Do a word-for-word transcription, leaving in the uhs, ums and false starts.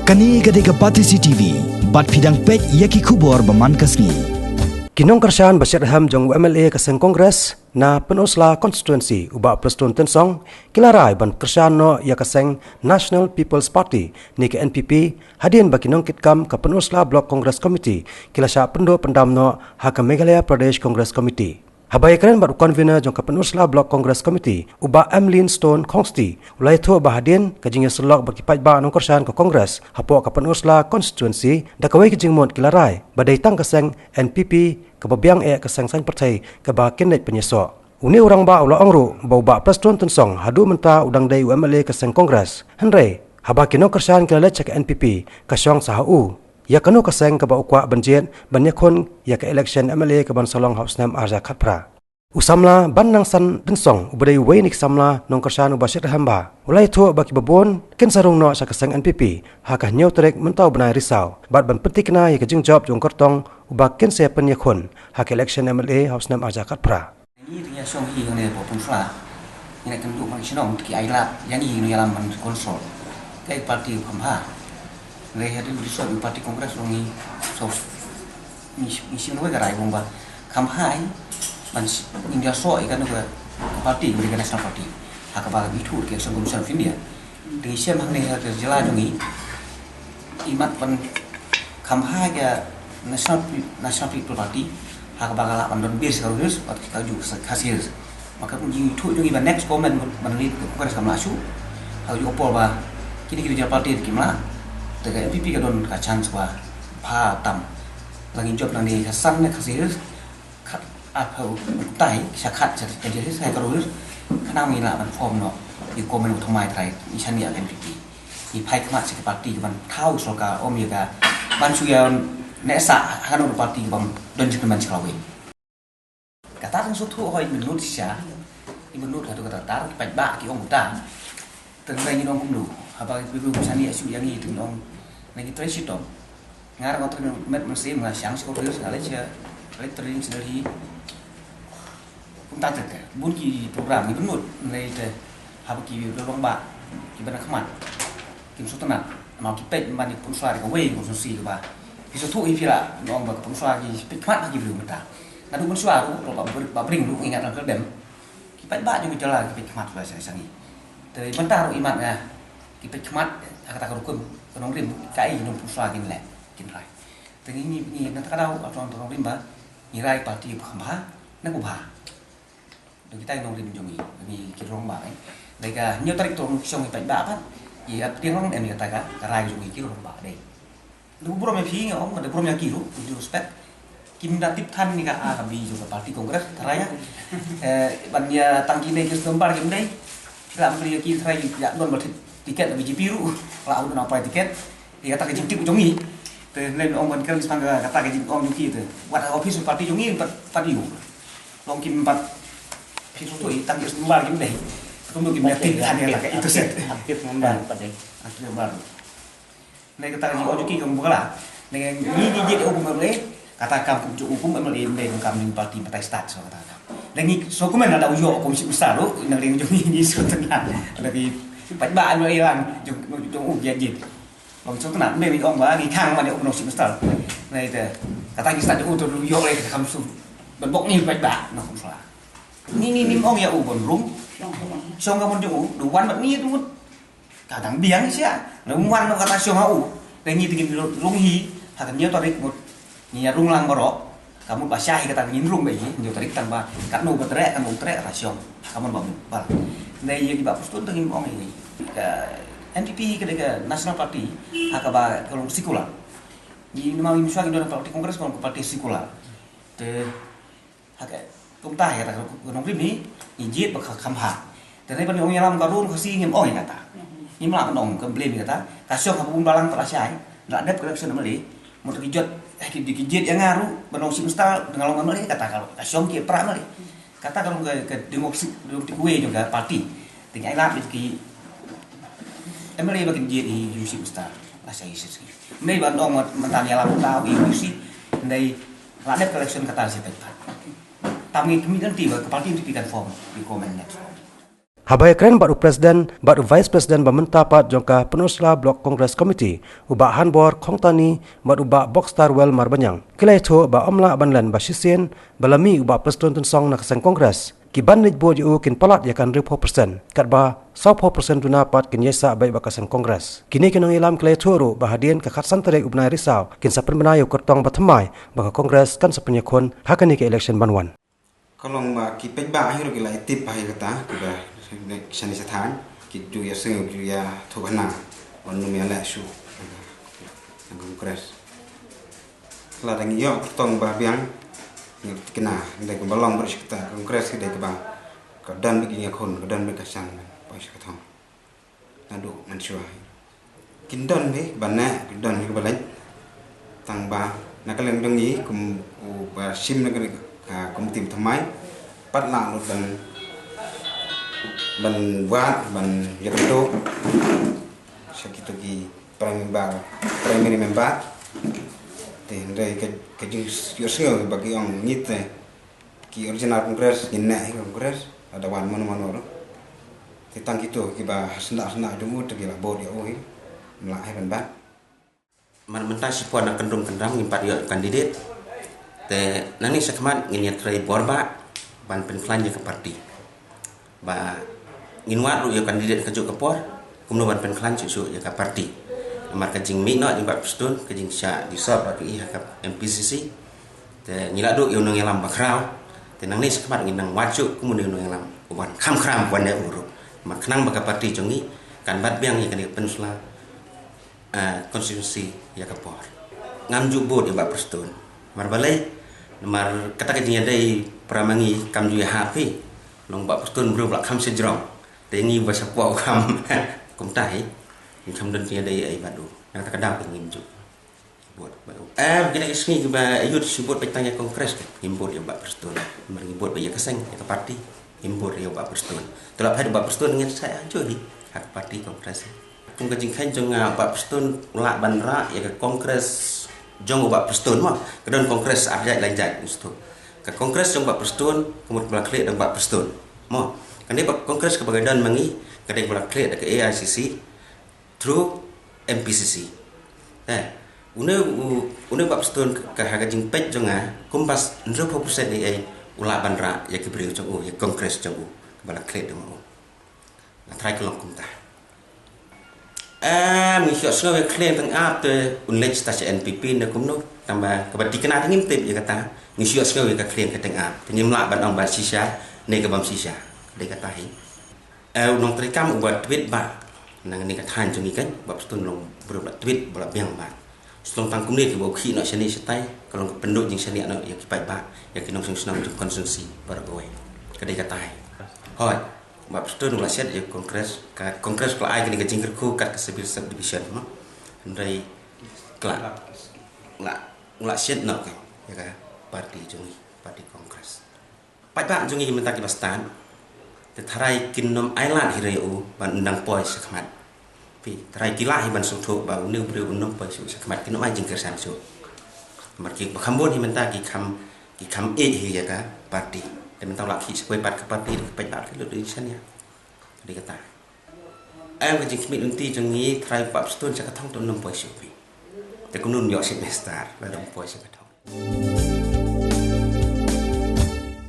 Kane ka dei ka Batesi T V, bad phi dang peit ïa ki khubor ba man ka sngi. Ki nongkyrshan ba shitrhem jong u M L A ka seng Congress na Pynursla constituency u Bah Prestone Tynsong ki la rai ban kyrshan noh ïa ka seng National People's Party ne ka N P P, hadien ba ki nongkitkam ka Pynursla Block Congress Committee ki la shah pynduh pyndam noh ha ka Meghalaya Pradesh Congress Committee. Haba ïakren bad u convener jong ka Pynursla Block Congress Committee, u Bah Emlyn Stone Khongsti, u la ïathuh ba hadien ka jingïasyllok bad ki paidbah nongkyrshan ka Congress hapoh ka Pynursla constituency, da kawei ka jingmut ki la rai ba dei tang ka seng N P P kaba biang eh ka seng saiñ pyrthei kaba kin leit pynïasoh. Une u rangbah u la ong ruh ba u Bah Prestone Tynsong haduh mynta u dang dei u M L A ka seng Congress. Hynrei haba ki nongkyrshan ki la leit sha ka N P P, ka shong sa ha u. Ïa kano ka seng kaba u kwah ban jied ban ïakhun ïa ka election M L A kaban sa long ha u snem arhajar khatphra. U samla Bah Nangsan Tynsong uba dei uwei na ki samla nongkyrshan uba shitrhem bha, u la ïathuh ba kiba bun kin sa rung noh sha ka seng N P P ha ka hynñiew tarik mynta u bnai Risaw, bad ban pynthikna ïa ka jingjop jong u kyrtong uba kin sa pynïakhun ha ka election M L A ha u snem arhajar khatphra. Ngi te ngi ïa shong hi hangne hapoh Pynursla. Ngi la kynduh ban shnong ki ai lad ïa ngi, ngi ïalam ban control. Ka party kham bha. Ngi hadien u dissolution u party Congress ruh ngi, so, ngi, ngi shim ruh ka rai ba kham bha ban s-, ngin ïasoh ïa kano ka party, ka National Party. Ha kaba ngi thuh ka Election Commission of India. Te ngi shem hangne ha ka jylla jong ngi, i mat ban kham bha ïa National Pe-, National People Party, ha kaba ka lah ban don base ka Khasi Hills, bad ka ju Khasi Hills. Bad ka jingïathuh jong ngi ba next government ban lead ka Congress kam lah shuh. Ha ka ju apor ba kine ki regional party kim lah. Te ka N P P ka don ka chance ba bha tam. La ngin jop nangne ka san ne Khasi Hills. Khat, arphew, tai, sha khat, sha, sha, sha, sha, ka rul, khnang ngi lah ban form noh ïa ka government u thymmai trai, ngi shaniah ïa ka N P P. Ngi phai khmat sha ka party kaban thaw sorkar, ym ïa ka ban shu ïa neh sah ha kano ka party kaban don jingkyrmen sha ka lawei. Kata tang shu thuh hoi minut sha, i minut haduh kata tar, ki paidbah ki ong uta. Te ngi ngi ong kumno, haba ki briew ki shaniah shuh ïa ngi te ngi ong, ngi trei shitom. Nga ruh nga trei met mynsiem, nga shang sha ka office, nga leit sha, leit training sha Delhi. Kumta te te, bun ki program, ngi bynnud, ngi te, haba ki briew rangbah, kiba na khmat, kim sngewtynnat, ma ki peit man ïa ka Pynursla kawei ka constituency kaba. Ki sngewthuh ïa phi la, ngi ong ba ka Pynursla ki peit khmat ha ki briew mynta. Naduh mynshuwa ruh, ruh ba bring, ba bring ruh, ngi ngat lang kyrdan. Ki paidbah jong ka jylla ki peit khmat shuwa sha, sha ngi. Te mynta ruh i mat nga ki peit khmat ha kata ka rukom ka nongrim, kaei ki nong Pynursla kin leh, kin rai. Te ngi, ngi, ngi na kata ka daw, ha ka nongrim ba ngi rai party ba kham bha, na ka bha. Dei kita ki nongrim jong ngi, ngi ki rangbah, eh. Dei ka hynñiew tarik to ngi shong ki paidbah pat. Ïa pdiang long em ïa kata ka, ka rai jong ngi ki rangbah dei. Dei burom ïa phi, nga ong, dei burom ïa ki ruh, with due respect. Kim da tip than ïa ka A ka B jong ka party Congress, tharai ïa. Eh, ban ïa tang kine ki sdang bar kim dei. Phi la ym pynlong ïa ki tharai ïa don ba tiket B J P ruh. La u don apply tiket. Ïa kata ka jingtip jong ngi. Te lei ong ban kren spang ka, kata ka jingong jong ki te. Wat office party jong ngi pat, pat ïa u. Long kim pat. Phi tu tu i tang ki sdang bar kim dei. Kumno kim da tip than ïa kata ka itu set. Active member pat dei. Active member. Ngi kata ka jingong jong ki kam bukala. Ngi ngi jied u kum M L A, kata kam kum jong u kum M L A, ngi kum kam ning party batai start so kata kam. Ngi so kum na da u ïoh kum chief minister ruh, ngi ring jong ngi so tena. Ngi paidbah M L A lang jong, jong u jied jied. Long so tena, ngi ong ba ngi khang ma ne u chief minister. Ngi te kata ngi start jong u to u ïoh le kam su. Ban bok ngi paidbah na kum sala. Ngi ngi ngi ong ïa u ban rung. Shong ka mon jong u, du wan mat ngi du. Ka dang biang sia. Nang wan nang kata shong ha u. Nang ngi te ngin rung hi. Ha ka hynñiew tarik mut. Ngi ïa rung lang baroh. Ka mut ba shah hi kata ngin rung ba hi. Hynñiew tarik tang ba. Katno ba treh, katno treh kata shong. Ka mut ba mut. Ba. Nang ïa ki ba Prestone te ngin ong hi. Ka N P P ka dei ka National Party. Ha kaba ka long secular. Ngi namar ngi mih shuwa ngi don party Congress, ka long party secular. Te Ha ka, kumta ïa kata ka nongrim hi, ngi jied ba ka kham bha. Te ngi ban ong ïalam ka run ka si ngim ong ïa kata. Ngim lah ban ong ka blame ïa kata. Ka shong ha bun balang ka la shai. La dep ka election M L A. Mut ki jot, eh, ki, ki jied ïa nga ruh, ban ong chief minister, dang long M L A, kata ka, ka shong ki pra M L A. Kata ka long ka, ka democracy, democratic way jong ka party. Te ngi ai lad ki M L A ba kin jied ïa u chief minister. La shai ïa shi. Ngi ban ong mynta ïalam ka U C. Ngi La dep ka election kata shi peit pat. Tam ngi kmih nanti ba ka party N P P kan form, ïa ka government next form. Haba ïakren bad u President bad u Vice President ba mynta pat jong ka Peninsula Block Congress Committee, u Bah Hanbor Khongtani bad u Bah Bokstar Well Marbaniang, ki la ïathuh ba ym lah ban len ba shisien ba la mih u Bah Prestone Tynsong na ka seng Congress, ki ban leit vote ïa u kin palat ïa ka hynriewphew percent, katba sawphew percent duna pat kin ïaisah beit bad ka seng Congress. Kine ki nongïalam ki la ïathuh ruh ba hadien ka khatsan tarik u bnai Risaw kin sa pynbna ïa u kyrtong ba thymmai ba ka Congress kan sa pynïakhun ha kane ka election ban wan. Ka long ba ki paidbah hi ruh ki la ïa tip ha ïa kata, kiba shane shathan ki ju ïa sngew, ju ïa thoh ba na, wan nym ïa leh shuh na Congress. Lada ngi ïoh kyrtong ba biang, ngi kena, ngi dei kumba long bad shi kata, Congress ki dei kaba ka don bad ki ïakhun, ka don bad ka shan, poi shi ka thong. Naduh mynshuwa kin don bad ba neh, kin don bad ba leit. Tang ba na ka liang jong ngi kum uba shim na ka, ka committee ba thymmai, pat lah lut ban, ban wad, ban ïakynduh sha kito ki prime member, primary member. Te hynrei ka, ka jingïohsngew ba ki ong ngi te ki original Congress, ngin neh hi Congress, lada wan mano mano ruh. Te tang kito kiba ha sna sna jong u te ki la vote ïa u hi, ym lah hi ban bat. Mar mynta shipor na kyndrum kyndram ngim pat ïoh candidate. Te nangne shakhmat ngin ïatrei bor ba ban pynkhlaiñ ïa ka party. Ba ngin wad ruh ïa u candidate kajuh ka por, kumno ban pynkhlaiñ shuh shuh ïa ka party. Namar ka jingmih noh jong Bah Prestone, ka jingshah dissolve bad ka i ha ka M P C C. Te ngi la duh ïa u nongïalam ba khraw. Te nangne shakhmat ngin nang wad shuh kum u nongïalam uban kham khraw wan ïa u ruh. Namar khnang ba ka party jong ngi kan bat biang ïa kane ka Peninsula, eh, constituency ïa ka por. Ngam ju vote ïa Bah Prestone. Namar balei, namar kata ka jingïadei para ma ngi kam ju ïahap hi. Long Bah Prestone briew ba la kham shajrong. Te ngi ba shapoh u kham kumta hi. Ngi kham don jingïadei ei bad u. Na kata ka daw ka ngim ju vote ba u. Eh, kine ki sngi kiba ïa u shu vote beit tang ïa Congress, ngim vote ïa Bah Prestone. Namar ngi vote beit ïa ka seng, ïa ka party. Ngim vote ïa Bah Prestone. Te lada phi ïa Bah Prestone ngin sa ïa ju hi ha ka party Congress. Kum ka jingkheiñ jong nga, Bah Prestone u lah ban rah ïa ka Congress jong u Bah Prestone mo. Ka don Congress ar jait lai jait ngi sngewthuh. Ka Congress jong Bah Prestone ka mut ba la khlieh da u Bah Prestone mo. Kane ba Congress kaba ka don ma ngi ka dei ba la khlieh da ka A I C C through M P C C. Eh, une u, une u Bah Prestone ka, ha ka jingpeit jong nga, kumba hynriewphew percent ei ei u lah ban rah ïa ki briew jong u, ïa Congress jong u, kaba la khlieh da u. La trai ka long kumta. Em, ngi ïohsngew ïa ka khlieng tang ap te un leit sha N P P ne kumno, tang ba kaba thikna te ngim tip ïa kata, ngi ïohsngew ïa ka khlieng ka tang ap, te ngim lah ban ong ba shisha ne ka bym shisha, dei kata hi. Eh, u nongtrei kam uba tweet ba, nang ne ka thaiñ jong ngi kan, Bah Prestone long briew ba la tweet, ba la biang ba. Sdang tang kumne kiba u khih noh shane shatai, ka long ka pynduh jingshaniah noh ïa ki paidbah, ïa ki nongshong shnong jong constituency baroh kawei. Ka dei kata hi. Hooid, Bah Prestone u la shet ïa Congress, ka Congress ka la ai kane ka jingkyrkhu kat ka civil subdivision mo. Hynrei ka la, la, la shet noh ka, ïa ka party jong ngi, party Congress. Paidbah jong ngi mynta kiba stad, te tharai kin nym ailad hi ruh ïa u ban un nang poi shakhmat. Phi, tharai ki lah hi ban sngewthuh ba une u briew un nym poi shuh shakhmat, kin nym ai jingkyrshan shuh. Namar kiba kham bun hi mynta ki kham, ki kham ïeit hi ïa ka party. Te mynta u la khih sha kawei pat ka party, ka paidbah ki lut ïa ka shaniah. Dei kata. Em, ka jingkhmih lynti jong ngi, tharai Bah Prestone sha ka thong te un nym poi shuh phi. Te kumno un ïoh chief minister lada um poi sha ka thong.